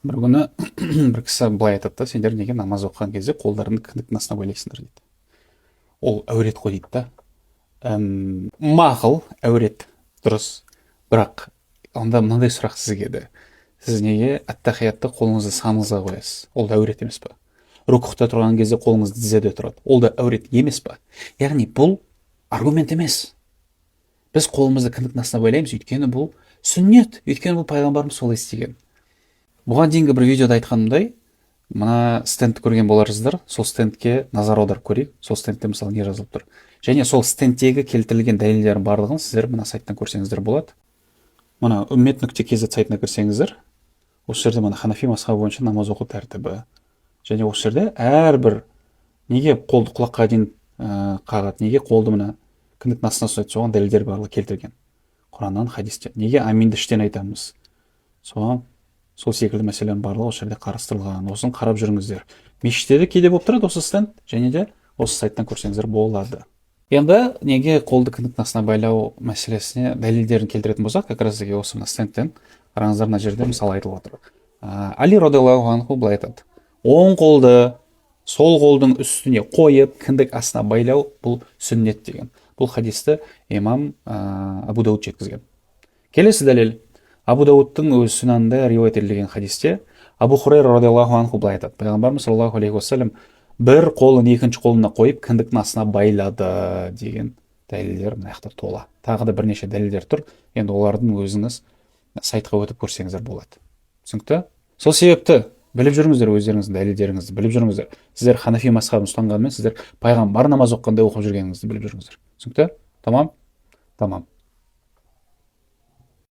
Бір күні бір кісі былай айтады да: «Сендер неге намаз оқыған кезде қолдарыңды кіндіктің астына байлайсыңдар?» – дейді. «Ол әурет қой», – дейді да. Мақұл, әурет, дұрыс. Бірақ онда мынандай сұрақ сізге де: сіз неге әттахиятты қолыңызды саныңызға қоясыз? Ол да әурет емес па? Рукухта тұрған кезде қолыңыз тізеде тұрады, ол да әурет емес па? Яғни бұл аргумент емес. Біз қолымызды кіндіктің астына байлаймыз, өйткені бұл сүннет, өйткені бұл пайғамбарымыз солай істеген. Бұған дейінгі бір видеода айтқанымдай, мына стендті көрген боларсыздар. Сол стендке назар аударып көрейік. Сол стендте, мысалы, не жазылып тұр және сол стендтегі келтірілген дәлелдердің барлығын сіздер мына сайттан көрсеңіздер болады. Мына үммет.kz сайтына кірсеңіздер, осы жерде мына ханафи мазхабы бойынша намаз оқу тәртібі және осы жерде әрбір неге қолды құлаққа дейін қағады, неге қолды мына кіндіктің астына ұстайды, соған дәлелдер барлығы келтірген құраннан, хадистен. Неге аминді іштен айтамыз, соған, сол секілді мәселенің барлығы осы жерде қарастырылған. Осыны қарап жүріңіздер. Мешітте де кейде болып тұрады осы стенд және де осы сайттан көрсеңіздер болады. Енді неге қолды кіндіктің астына байлау мәселесіне дәлелдерін келтіретін болсақ, как раз таки осы мына стендтен қараңыздар. Мына жерде мысалы айтылып отыр. Али радиаллаху анху былай айтады: «Оң қолды сол қолдың үстіне қойып, кіндік астына байлау – бұл сүннет», – деген. Бұл хадисті имам Абу Дауд жеткізген. Келесі дәлел: Абу Дауыдтың өз сүнанында риуаят етілген хадисте Абу Хурайра радиаллаху анху былай айтады: «Пайғамбарымыз саллаллаху алейхи уассалам бір қолын екінші қолына қойып, кіндіктің астына байлады», – деген дәлелдер мына жақта тола. Тағы да бірнеше дәлелдер тұр, енді олардың өзіңіз сайтқа өтіп көрсеңіздер болады. Түсінікті? Сол себепті біліп жүріңіздер, өздеріңіздің дәлелдеріңізді біліп жүріңіздер. Сіздер ханафи мазхабын ұстанғанымен, сіздер пайғамбар намаз оқығандай оқып жүргеніңізді біліп жүріңіздер. Түсінікті? Тамам, тамам.